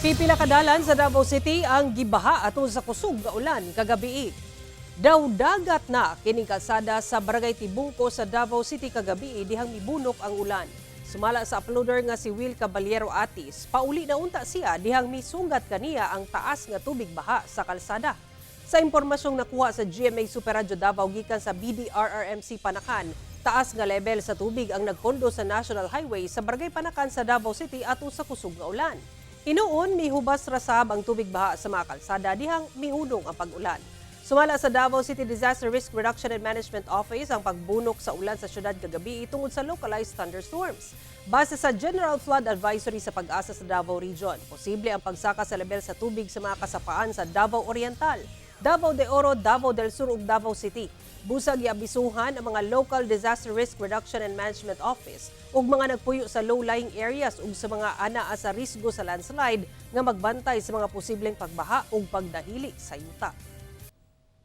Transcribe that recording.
Pipila ka dalan sa Davao City ang gibaha atol sa kusog nga ulan kagabi. Daw dagat na kining kalsada sa Barangay Tibungco sa Davao City kagabi dihang mibunok ang ulan. Sumala sa uploader nga si Will Caballero Atis, pauli na unta siya dihang misunggat kaniya ang taas nga tubig baha sa kalsada. Sa impormasyong nakuha sa GMA Super Radio Davao gikan sa BDRRMC Panacan, taas nga level sa tubig ang nagkondo sa National Highway sa Barangay Panacan sa Davao City atol sa kusog nga ulan. Hinuon, mihubas ra sab ang tubig baha sa mga kalsada dihang mihunong ang pag-ulan. Sumala sa Davao City Disaster Risk Reduction and Management Office, ang pagbunok sa ulan sa syudad kagabi tungod sa localized thunderstorms. Base sa General Flood Advisory sa PAGASA sa Davao Region, posible ang pagsaka sa level sa tubig sa mga kasapaan sa Davao Oriental, Davao de Oro, Davao del Sur ug Davao City. Busag giabisuhan ang mga Local Disaster Risk Reduction and Management Office ug mga nagpuyo sa low-lying areas ug sa mga anaa sa risgo sa landslide nga magbantay sa mga posibleng pagbaha ug pagdahili sa yuta.